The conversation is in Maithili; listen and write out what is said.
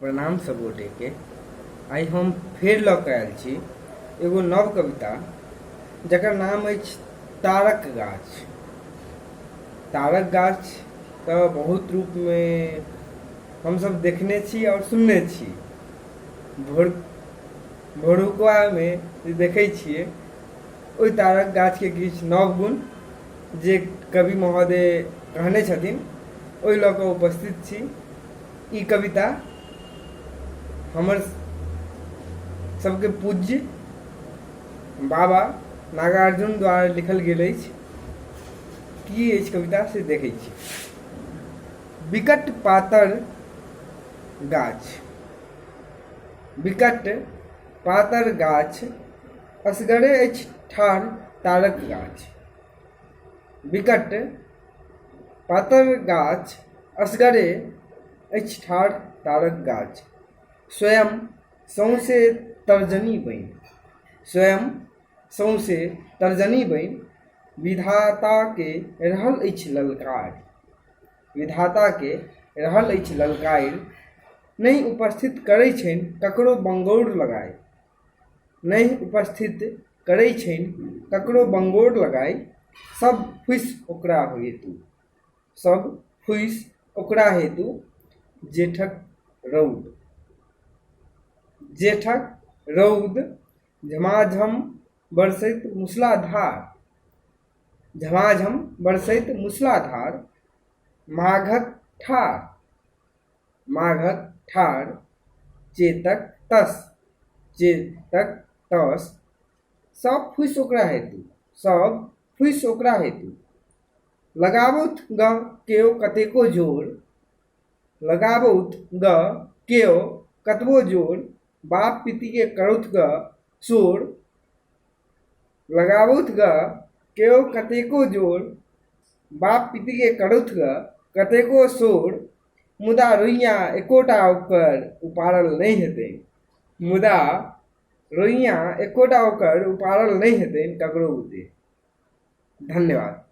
प्रणाम सब गोटेके। आइ हम फेर लऽ कऽ आयल छी एगो नव कविता जकर नाम अछि तारक गाछ। तारक गाछ तऽ बहुत रूपमे हमसभ देखने छी आओर सुनने छी। भोर भोरुकवामे जे देखै छियै ओहि तारक गाछके किछु नव गुण जे कवि महोदय कहने छथिन ओहि लऽ कऽ उपस्थित छी। ई कविता हमर सबके पूज्य बाबा नागार्जुन द्वारा लिखल गेल अछि। की अछि कविता से देखै छी। विकट पातर गाछ, विकट पातर गाछ, असगरे अछि ठाढ़ तारक गाछ। विकट पातर गाछ, असगरे अछि ठाढ़ तारक गाछ। स्वयं सौंसे तर्जनी बनि, स्वयं सौंसे तर्जनी बनि विधाताके रहल अछि ललकार, विधाताके रहल अछि ललकारि। नहि उपस्थित करै छनि ककरो बङ्गौर लगाय, नहि उपस्थित करै छनि ककरो बङ्गौर लगाय। सब फूसि ओकरा हेतु, सब फूसि ओकरा हेतु जेठक रौद, जेठक रौद झमाझम बरसैत मूसलाधार, झमाझम बरसैत मूसलाधार। माघक ठाढ़, माघक ठाढ़ चेतक तस, चेतक तस। सब फूसि ओकरा हेतु, सब फूसि ओकरा हेतु। लगाबथु गऽ केओ कतेको जोर, लगाबथु गऽ केओ कतबो जोर। बाप पित्तीके करथु गऽ शोर, लगाबथु गऽ केओ कतेको जोर। बाप पित्तीके करथु गऽ कतेको शोर। मुदा रोइआँ एकोटा ओकर उपाड़ल नहि हेतै, मुदा रोइआँ एकोटा ओकर उपाड़ल नहि हेतै ककरो बुते। धन्यवाद।